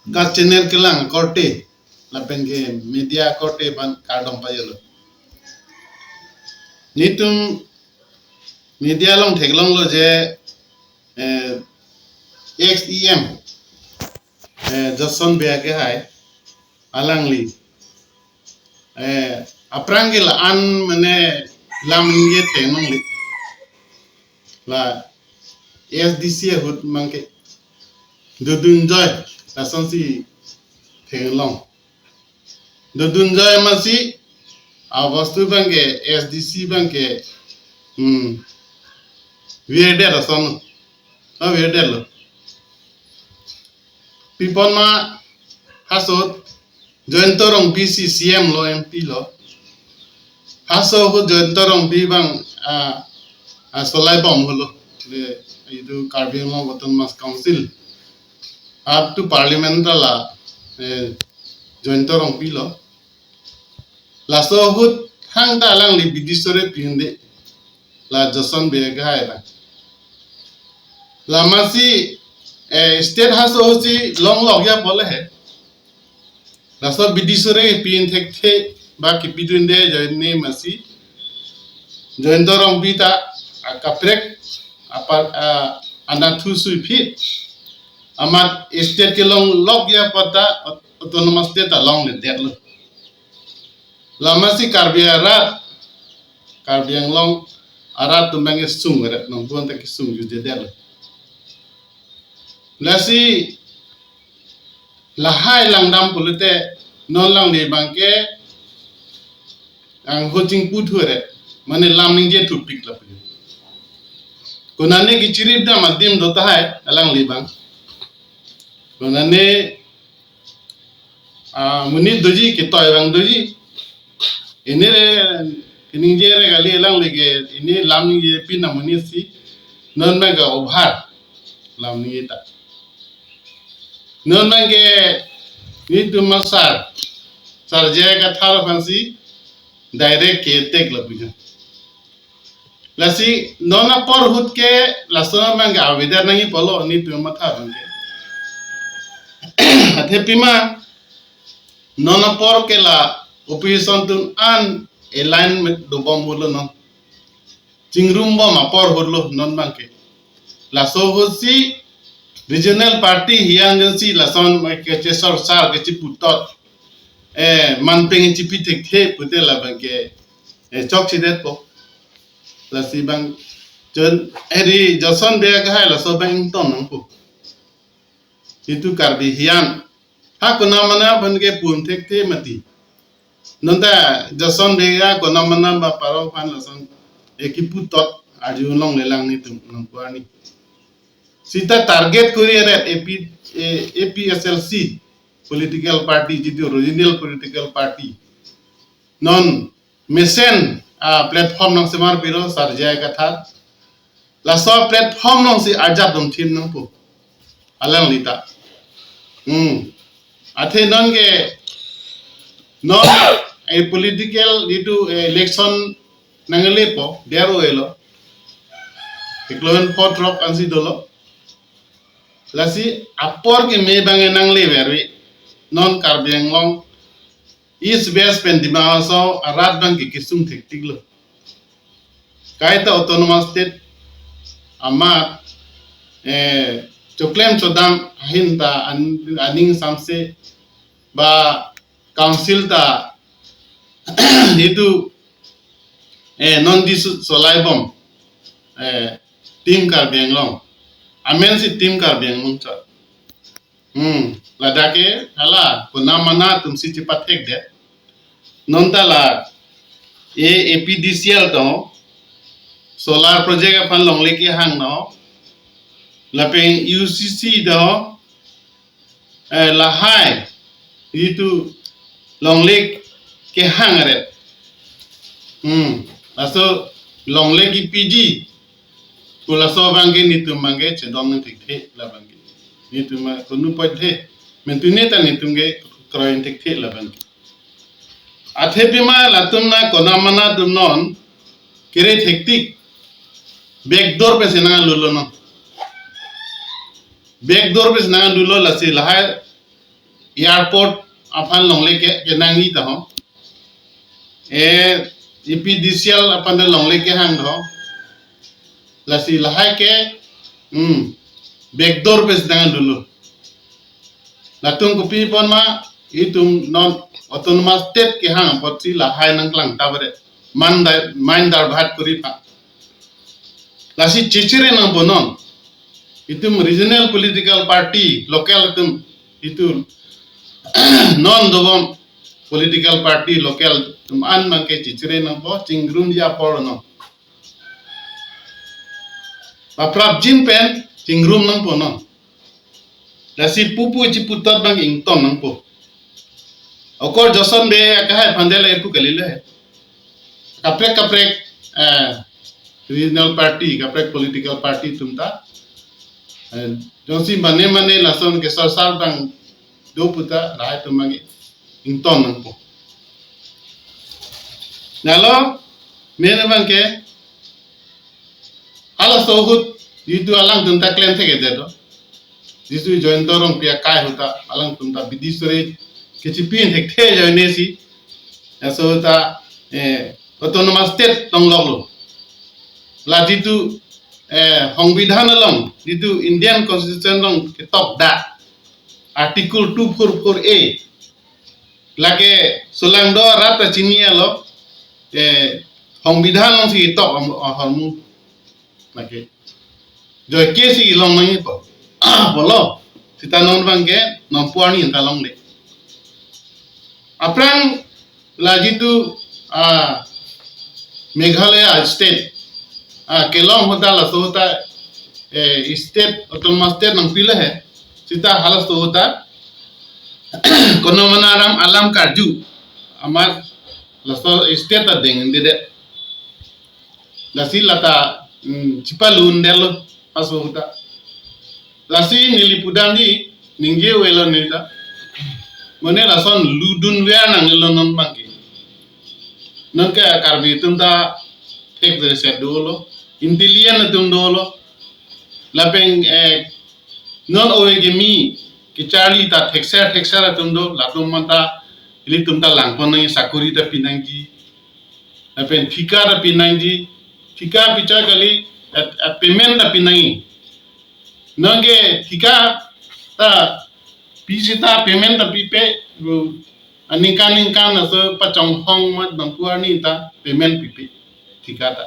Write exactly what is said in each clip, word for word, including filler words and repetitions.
Ka channel kelang korte lapen ke media korte aphan kardom pajirlo. Nelitum media along theklonglo je eh, ex E M eh, Jason Bey akehai alangli eh, aphrang ke la-an mane lam ningje theklongle, la A S D C ahut abangke Dodun Joy lasonsi theklong. Dodun Joy amatsi abostu abangke A S D C abangke hmm, virdet ason. Oh, virdetlo. Pi apot ma haso ahut Jayanta Rongpi si C M lo, M P lo. Haso ahut Jayanta Rongpi abang ah, ah, solai bom holo. Le, itu Karbi Anglong Autonomous Council up to Parliament ta la eh, Jayanta Rongpi lo. Laso ahut hang ta alangli bidi sore pi-unde, la Jason Bey akehai abang. La amatsi eh, state haso ahutsi longlokji apot le he. Laso bidi sore pi-un thekthe ba kipidunde ajoine amatsi Jayanta Rongpi ta akaprek apar ah, anatthu suiphit amat state kelonglokji apot ta aut-, autonomous state ta longledetlo. La amatsi Karbi arat, Karbi Anglong arat atum abang kesung eret, nonpon ta kesung jutjedetlo. Lasi lahai langdam pulote non alangli abangke angho chingpu thu eret, mane lam ningje thupik lapu. Konane kechirip dam adim do tahai alangli abang. Konane ah, monit doji, ketoi abang doji. Ini re, keningje re kali, alangli ke, ini lam ningjepin amonit si. Non abangke obhar lam ningje ta. Non abangke nelitum asar, Sir J I Kathar aphansi direct ke-attack lapu jo. Lasi non apor ahut ke laso abangke avedar nangji pulo nelitum matha abangke. Athe pima non apor ke la opposition atum an alignment dobom holo non. Chingrumbom apor holo non abangke. Laso ahutsi regional party hiang jonsi lason kechesor sar kechiputot eh, manpeng chipi thekthe pute la abangke eh, chokchedetpo. Lasi abang John, eri Jason Bey akehai laso abang ingtong nangpo. Itu Karbi hian. Ha konamana abangke pu-un thekthe mati. Non ta Jason Bey a konamana ba paro aphan lason eh, kiputot arjulonglelang nelitum nangpu arni. Sita target kori eret A P, eh, A P H L C political party, jitu original political party. Non mesen ah, platform nangsemar pilo Sir J I Kathar. Laso platform alongsi arjap dom thim nangpo. Alangli ta. Hmm. Athe non ke non eh, political jitu eh, election nanglepo, dero elo. Iklohen four throk ansi dolo. Lasi apor keme abang nangle verve. Non Karbi Anglong East West pen Dima Hasao arat abangke kesung thektiklo. Kaita autonomous state amat eh, choklem chodam ahin ta an-, aning samse ba council ta itu eh, non disu solai bom eh, Team Karbi Anglong. Amen si Team Karbi Anglong chot. Hmm, ladak ke hala konamana atumsi chipathekdet. Non ta la A P D C L do, solar project aphan longle kehang do, lapen U C C do, eh, lahai itu longle kehang eret. Hmm, laso longle kipiji pu laso abangke nelitum abangke chedon nang thekthe la abangke. Nelitum ma kunu poithe. Mentune ta nelitum ke kroin thekthe la abangke. Athe pima latum na konamana atum non kere thektik. Backdoor pensi nanglulo non. Backdoor pensi nanglulo lasi lahai airport aphan longle ke, kenangji ta ho. E, E P D C L aphan ta longle kehang ho. Lasi lahai ke, hmm, backdoor pe si nang dulu. Latum kopi apot ma, itum non autonomous state kehang apotsi lahai nangklang ta bere. Main dar, main dar bhat kuri pa. Lasi chechere nangpo non. Itum regional political party, local atum, itum non dobom political party, local atum an abangke chechere nangpo, chingrumji apor non. Paprapjin pen chingrum nangpo non. Lasi pupu chiputot abang ington nangpo. Okor Joson Bey akehai aphan dela epu kali le. Kaprek kaprek, eh, regional party, kaprek political party atum ta, eh, jongsi mane mane lason ke sar sar abang do pu ta lahai atum abang ington nangpo. Lalo, mene abangke, halaso ahut, jitu alangtum ta klem thekthedet do. Jitu Jayanta Rongpi akai ahut ta, alangtum ta bidi sore kechipin thekthe ajoine si. Laso ahut ta, eh, autonomous state longloklo. La jitu, eh, Songbidhan along, jitu Indian Constitution along ketok dak. Article two four four A. Lake solangdo arat ta chinilo, eh, Songbidhan alongsi ketok am-, ahormu. Lake. Joike si long nangji po. Bolo. Sita non abangke, non puarni ta longle. Aphrang la jitu, ah, Meghalaya state, ah, kelong ahut ta laso ahut ta, eh, state, autonomous state nangpi le he. Sita halaso ahut ta, kono mane aram alam karju, amat laso state ta dengdedet. Lasi lata, mm, chipalundetlo, laso ahut ta. Lasi neli pudamji, ningje avelo neli ta. Mane lason ludunver nanglelo non abangke. Non ke Karbi atum ta thekser dolo, intelligent atum dolo. Lapen, eh, non ove kimi kecharli ta thekser thekser atum do, latum anta ilitum ta langpon nangji, sakori ta pinangji. Lapen thika ta pinangji, thika pichoi kali, at, at payment ta pinangji. Non ke thika ta pi sita payment ta pipe, ru, aningkan ningkan laso pachonghong mat bangku arni ta payment pipe. Thika ta.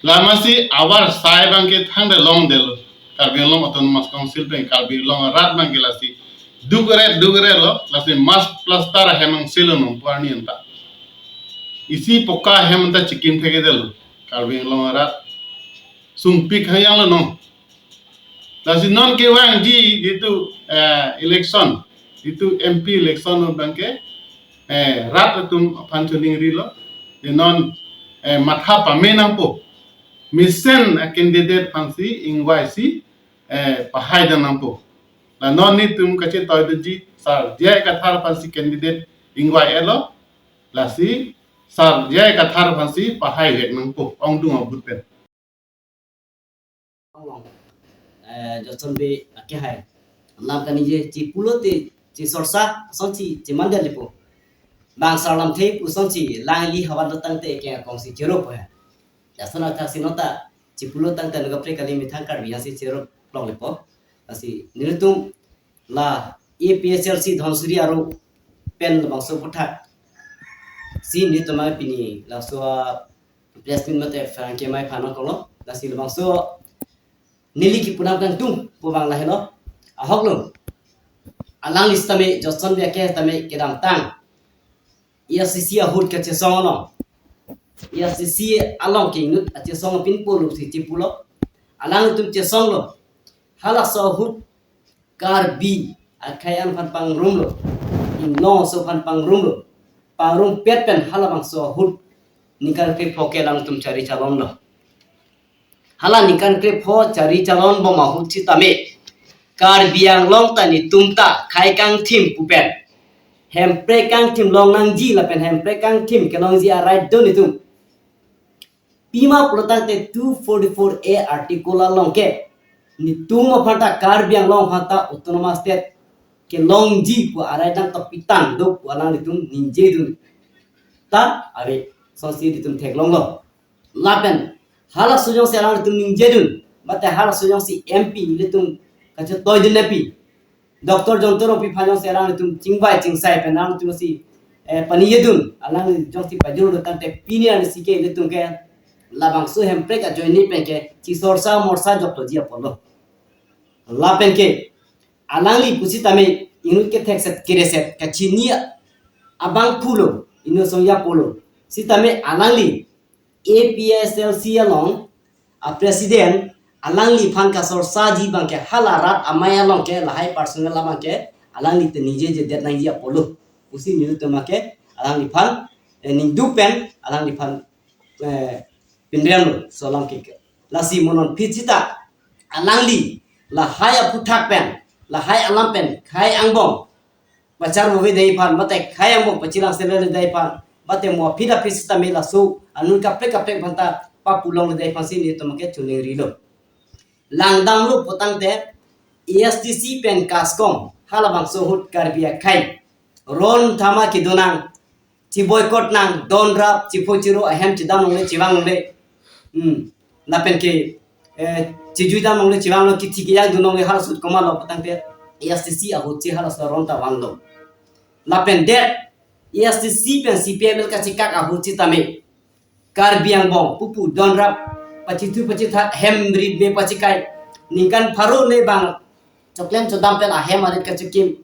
Lamasi avar sai abangke thangta longdetlo. Karbi Anglong Autonomous Council pen Karbi Anglong arat abangke lasi dukre dukre lo, lasi mass plaster ahem angselo non puarni anta. Isi poka ahem anta chikim thekthedetlo. Karbi Anglong arat sungpik hayang lo non. Lasi non kevangji jitu, eh, election, jitu M P election abangke, eh, rat atum aphan choningrilo, eh, non, eh, matha pame nangpo, mesen a candidate aphansi ingvaisi, eh, pahai dam nangpo. La non netum kachetoidunji, Sar J I Kathar aphansi candidate ingvai-etlo, lasi Sar J I Kathar aphansi pahai vek nangpo, ongdung abut pen. Eh, Joson Bey akehai. Lam kaningje chipulote, chisorsa asonsi chimande lepo. Bang sar lamthe pusonsi lang ili havan do tangte ekeng akongsi chero po he. Jason athaksi nota chipulo tangte nangkaprek kali, methang Karbi ansi chero plong lepo. Lasi nelitum la A P H L C Dhansiri aro pen labangso aphuthak si nelitum pini laso press meet mate pherangke amei aphan nangkoklo. Lasi labangso neli kipu nangkangtung pu abang lahelo. Ahok lo. Alangli sitame, Joson Bey akehai sitame kedamtang A I C C ahut kachesong along, A I C C along ke inut achesong apin pulo si chipulo. Alangtum chesonglo. Halaso ahut Karbi akhei an aphan pangrumlo, inglong aso aphan pangrumlo, pangrumpet pen halabangso ahut ningkan krepho ke alangtum chari chalonlo. Hala ningkan krepho chari chalonbom ahut sitame Karbi Anglong ta netum ta khei kangthim pu pen, Hemprek kangthim longnangji lapen Hemprek kangthim kelongji a-right do netum. Pima pulo tangte two forty-four A article along ke netum aphan ta, Karbi Anglong aphan ta autonomous state kelongji pu arai nangtokpitang do pu alanglitum ningjedun ta ave, sonsi ilitum theklonglo. Lapen halaso jongsi alanglitum ningjedun, mate halaso jongsi M P ilitum kachetoidun, M P Doctor Jayanta Rongpi aphan jongsi alanglitum chingvai chingsai pen alanglitum si, eh, paningjedun, alangli jongsi pajorlo tangte pini arnisi ke ilitum ke labangso hemprek ajoine pen ke chisorsa morsa joktoji apotlo. Lapen ke alangli pusitame inut kethekset kereset kachini abangphulo, inut songja pulo. Sitame alangli A P S L C along a president alangliphan kasorsaji abangke hala rat amei along ke lahai personal abangke alangli te ningjejedet nangji apotlo pusi nelitum ke alangliphan, eh, ningduk pen alangliphan, eh, pinrem laso alam ke. Lasi mo non aphi sita alangli lahai aphuthak pen, lahai alam pen khei angbong pacharvo-ve dei aphan, mate khei angbong pachilang sele dei aphan, mate mo aphi ta aphi sitame laso anun kaprek kaprek aphanta papulong dei aphansi nelitum ke choningrilo. Langdamlo pu tangte A S D C pen KASCOM halabangso ahut Karbi akhei ron thama kedonang, chiboycott nang, donrap, chipho chiro ahem chedam longle, chevang longle. Hmm. Lapen ke, eh, chejui dam longle, chevang longle, kithi kejang dun longle, halaso ahut komatlo pu tangte A S D C ahutsi halaso aron ta vanglo. Lapen det A S D C pen C P I M L kachekak ahut sitame Karbi angbong pupu donrap, pachithu pachithak, hem rit me pachikai, ningkan pharo le bang choklem chodam pen ahem arit kachikim,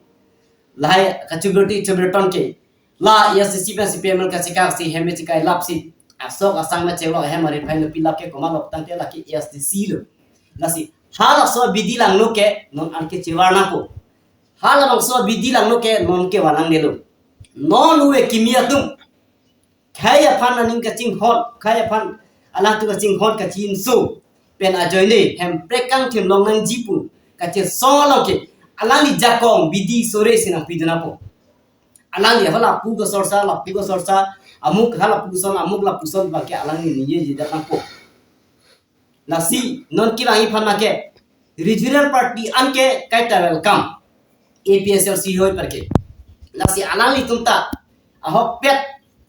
lahai kachibirti chibirton ke la A S D C pen C P I M L kachekak si hem me chikai lapsi asok asang me chelo hem arit phai lo pilap ke komatlo pu tangte lake A S D C lo. Lasi halaso abidi langno ke non anke chevar nangpo. Halabangso abidi langno ke non ke var nangnelo. Non ove kimi atum khei aphan aning kachinghon, khei aphan alangtum kachinghon kachinso pen ajoine hemprek kangthim long nangji pu kachesong along ke alangli jakong bidi sore si nangpidun nangpo. Alangli hala pu kasorsa, la pu kasorsa, amuk hala puson, amuk lapuson abangke alangli ningjejedet nangpo. Lasi non kevangji aphan make regional party anke kaita welcome A P S L C hoi parke. Lasi alanglitum ta ahokpet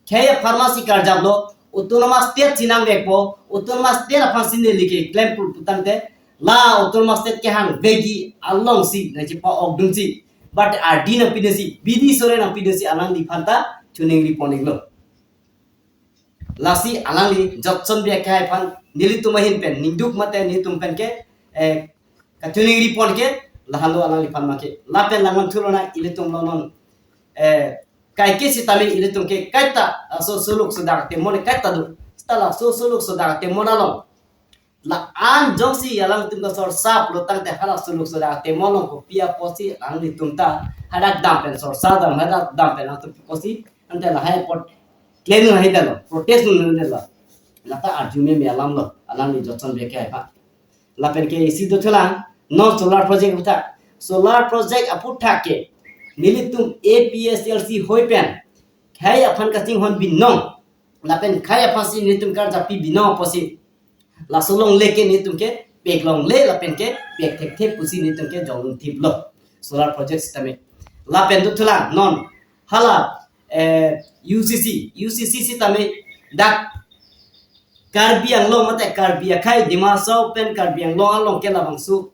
khei apharmasi karjaplo, autonomous state si nangvekpo, autonomous state aphansi neli keklem pu tangte la autonomous state kehang vekji alongsi nangchepa-okdunsi, but ardi nangpidunsi, bidi sore nangpidunsi alangliphan ta choningri pon-iklo. Lasi alangli Jotson Bey akhei aphan nelitum ahin pen ningduk mate nelitum pen ke, eh, kachoningri pon ke lahenlo alangliphan make. Lapen langnon thulo na ilitum lo non, eh, kaike sitame ilitum ke kaita, ah, so suluk sodak temon kaita do. Seta laso suluk sodak temon along la-an jongsi alangtum kasorsa pulo tangte hala suluk sodak temon along kopi apotsi alanglitum ta hadak dam pen sorsa dam, hadak dam pen alangtum kosi ante lahai apot klem nangji detlo, protest nangji detlo. Lata arju meme alamlo alangli Jotson Bey akhei aphan. Lapen ke isi dothulang non solar project aphuthak. Solar project aphuthak ke nelitum A P S L C hoi pen khei aphan kachinghon binong, lapen khei aphansi nelitum karjapi binong apotsi laso along le ke nelitum ke pek longle lapen ke pek thekthe pusi nelitum ke jong thiplo solar project sitame. Lapen dothulang non hala, eh, U C C, U C C sitame dak Karbi Anglong mate Karbi akhei Dima Hasao pen Karbi Anglong along ke labangso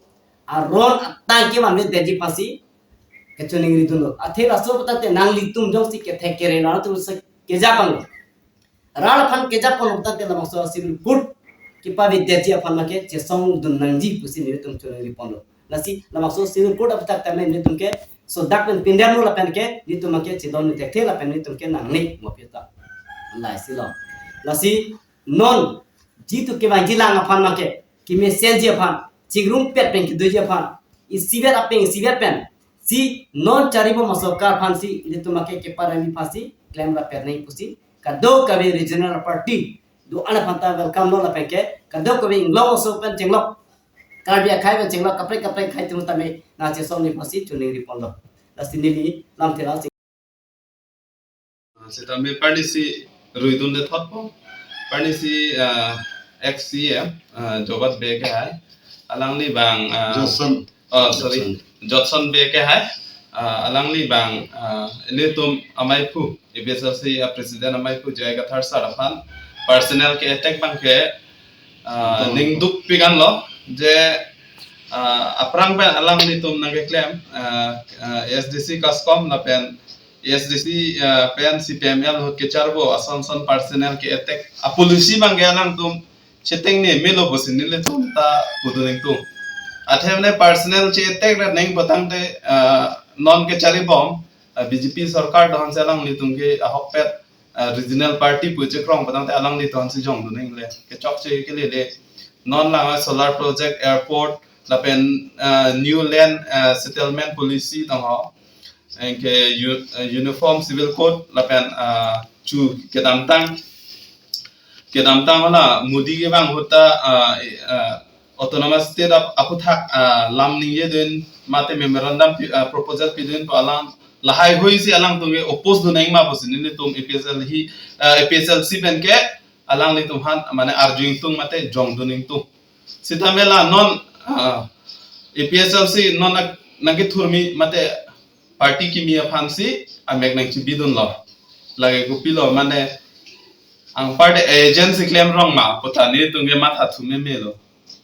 aron atang kevanvedetji aphansi kachoningri dunlo. Athe laso pu tangte nanglitum jongsi kethek kere nangtum si kejapang. Rat aphan kejapon pu tangte labangso Civil Court kepavedetji aphan make chesongdun nangji pusi nelitum choningri ponlo. Lasi labangso Civil Court aphuthak tame nelitum ke sodak pen pindamlo lapen ke nelitum make chedon thekthe lapen nelitum ke nangne mo aphi ta. Laisilo. Lasi non jitu kevangjilang aphan make kemesenji aphan, chingrumpet pen kedoji aphan, isivet apeng isivet pen si non charibom asorkar aphansi ilitum make keparami aphansi klem rapet nangji pusi kadokave regional party do-an aphanta welcome lo lapen ke kadokave inglong aso pen chenglok, Karbi akhei pen chenglok kaprek kaprek akhei atum tame nangchesongji aphansi choningri ponlo. Lasi neli lamthe lang si. Sitame party si ruidunde thotpo. Party si, ah, ex C M, ah, Jobat Bey akhei. Alangli bang, ah, Jotson. Oh, sorry. Jotson. Jotson Bey akhei. ah, alangli abang, ah, ilitum ameiphu, A P H L C a president ameiphu J I Kathar sir aphan personal ke-attack abang ke, ah, ningduk pigan lo, je, ah, aphrang pen alanglitum nangkeklem, ah, ah, A S D C kaskom lapen A S D C, ah, pen C P M L ahut kecharbo ason son personal ke-attack a policy abang ke alangtum cheteng ne melo pusi nelitum ta pudun ingtung. Athe mane personal che-attack ra neng patangte, ah, non kecharibom, ah, B J P sorkar do-an si alanglitum ke ahokpet, ah, regional party pu chekrong patangte alanglitum si jongdun ingle. Kechokche kelele. Non lang solar project, airport, lapen, ah, new land, ah, settlement policy tong ho. Anke u-, ah, uniform civil code lapen, ah, chu kedamtang. Kedamtang hala Modi kevang ahut ta, ah, eh, ah, autonomous state ap-, aphuthak, ah, lam ningjedun mate memorandum pi-, ah, proposal pidun pu alang lahai hui si alangtum ke oppose dun nang ma pusi nelitum A P H L C, ah, A P H L C pen ke alanglitum aphan mane arju ingtung mate jongdun ingtung. Sitame la non, ah, A P H L C non nang-, nangkethurmi mate party kimi aphan si amek nangchibidun lo. Lake kopilo mane anparta agent si klemrong ma pu ta nelitum ke matha thu meme lo.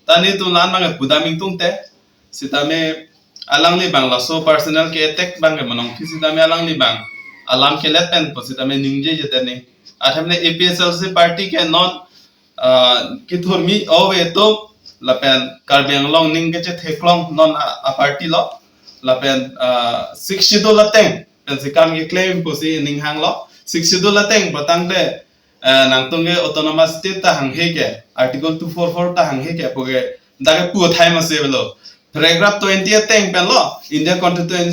Ta nelitum la-an abang pudam ingtungte. Sitame alangli abang laso personal ke-attack abang ke manong phi sitame alangli abang alam kelet pen pu sitame ningjeje tene. Athe mane A P H L C party ke non, ah, kethurmi ove to lapen Karbi Anglong ning kechetheklong non a, a party lo lapen, ah, Sixth Schedule ateng pensi kam keklem pusi ninghang lo. Sixth Schedule ateng patangte, eh, nangtum ke autonomous state ta hanghe ke, Article two four four ta hanghe ke pu ke dak ke pu thai masi avelo. Paragraph twenty ateng pen lo, India Constitution,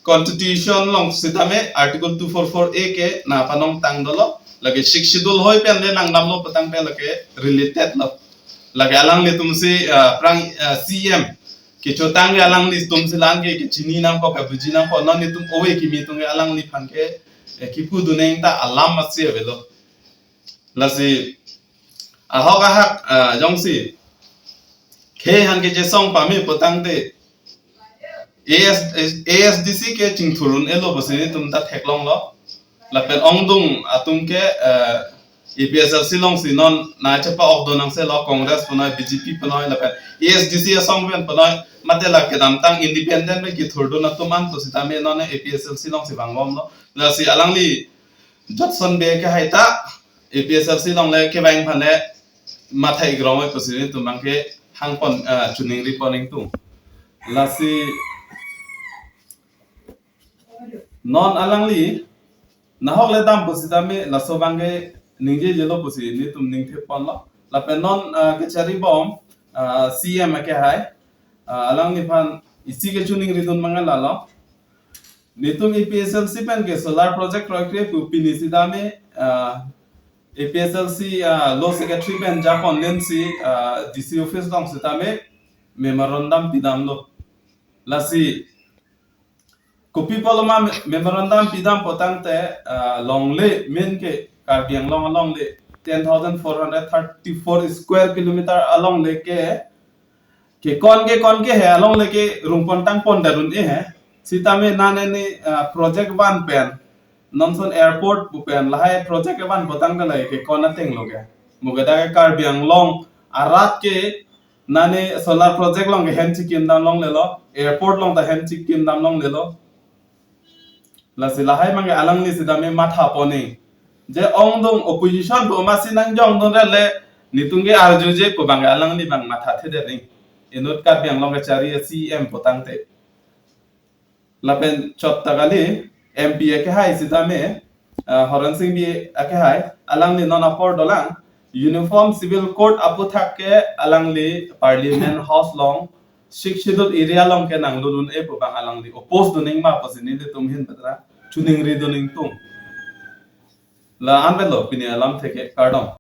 Constitution along sitame Article two four four A ke nangpanong tang dolo. Lake Sixth Schedule hoi pen le nangdamlo patangte lake related lo. Lake alanglitum si, ah, aphrang, ah, C M kechotang ke alanglitum si la-an ke, kechini nangpo, kabuji nangpo, non nelitum ove kimi atum ke alangliphan ke, eh, kipudun nang ta alam masi avelo. Lasi ahok ahak, ah, jongsi khei aphan kechesong pame patangte A S, A S D C ke chingthur un-elo pusi nelitum ta theklong lo. Lapen ongdung atum ke, eh, A P H L C along si non nangchepa-ok do nangse lo, Congress punoi, B J P punoi, lapen A S D C asong pen punoi, mate la kedamtang independent pen kethurdun atum an pusitame non A P H L C along si vangbom lo. Lasi alangli Jotson Bey kehai ta A P H L C along le kevang aphan le matha igrong oi pusi nelitum abang ke hangpon, ah, choningri pon ingtung. Lasi non alangli nahok le dam pusitame laso abang ke ningjejelo pusi nelitum ningthe pon lo. Lapen non, ah, kecharibom, ah, C M akehai, ah, alangliphan isi kechoningridun abang ke lalo. Nelitum A P H L C pen ke solar project kroikre pu pini sitame, ah, A P H L C, ah, law secretary pen japon len si, ah, D C office along sitame memorandum pidamlo. Lasi kopi apotlo ma me-, memorandum pidam patangte, ah, longle main ke Karbi Anglong alongle ten thousand four hundred thirty-four square kilometer alongle ke kekon kekon ke he alongle ke rungpon tangpon darun e he. Sitame nane ne, ah, project van pen, nonson airport pu pen, lahai project van patangte lake kekon ateng lo ke. Mo ke dak ke Karbi Anglong arat ke nane solar project along ke hem chikim dam longlelo, airport along ta hem chikim dam longlelo. Lasi lahai abang ke alangli sitame matha pon nang. Je ongdung opposition pu masi nangjongdun rele, nelitum ke arjuje pu abang ke alangli abang matha thedet nang. Inut Karbi Anglong kechari C M patangte. Lapen chot ta kali M P akehai sitame, ah, Horen Sing Bey akehai, alangli non apor dolang, Uniform Civil Code aphuthak ke alangli Parliament House along, Sixth Schedule area along ke nanglut un-e pu abang alangli oppose dun nang ma pusi nelitum ahin patra choningridun ingtung. La-an pen lo pini alamthe ke, kardom.